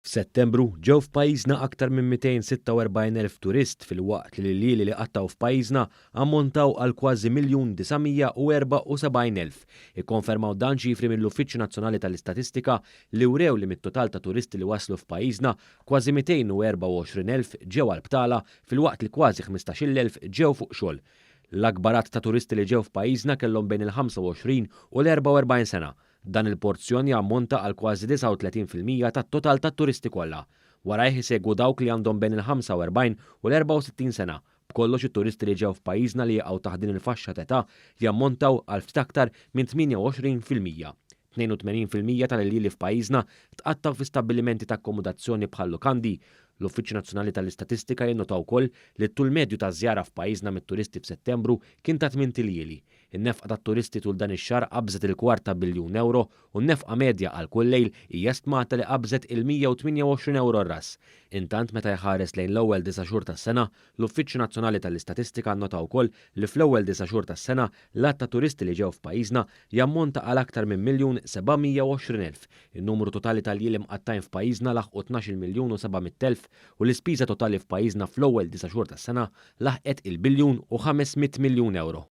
F'Settembru ġew f'pajjiżna aktar minn 246,000 turist filwaqt li l-iljieli li qattgħu f'pajjiżna ammontaw għal kważi 1,974,000. Ikkonfermaw dan ċifri mill-Uffiċċju Nazzjonali tal-Istatistika li wrew li mit-total ta' turisti li waslu f'pajjiżna kważi 224,000 ġew għal btala filwaqt li kważi 15,000 ġew fuq xogħol. L-akbar għadd ta' turisti li ġew f'pajjiżna kellhom bejn il-25 u l-44 sena. Dan il-porzjon jammonta għal kważi 39% tat-total tat-turisti kollha. Warajh isegwu dawk li għandhom bejn il-45 u l-64 sena. B'kollox it-turisti li ġew f'pajjiżna li jaqgħu taħt din il-faxxa t'età jammontaw għal ftit aktar minn 28%. 82% tal-iljieli f'pajjiżna tqattgħu fi stabbilimenti ta' akkomodazzjoni bħal lukandi. L-Uffiċċju Nazzjonali tal-Istatistika jinnota wkoll li t-tul medju taż-żjara f'pajjiżna mit-turisti f'Settembru kien ta' tmint iljieli. In-nefqa tat-turisti tul dan ix-xahar qabżet il-kwart ta' biljun ewro u n-nefqa medja għal kull lejl hija stmata li qabżet il-128 ewro r-ras. Intant meta jħares lejn l-ewwel disa' xhur tas-sena, l-Uffiċċju Nazzjonali tal-Istatistika nnota wkoll li fl-ewwel disa' xhur tas-sena l-għadd ta' turisti li ġew f'pajjiżna jammonta għal aktar minn 1,720,000. In-numru totali ta' ljieli mqattgħin f'pajjiżna laħqu tnax-il miljun u 700,000 u l-ispiża totali f'pajjiżna fl-ewwel disa' xhur tas-sena laħqet il-biljun u 500 miljun ewro.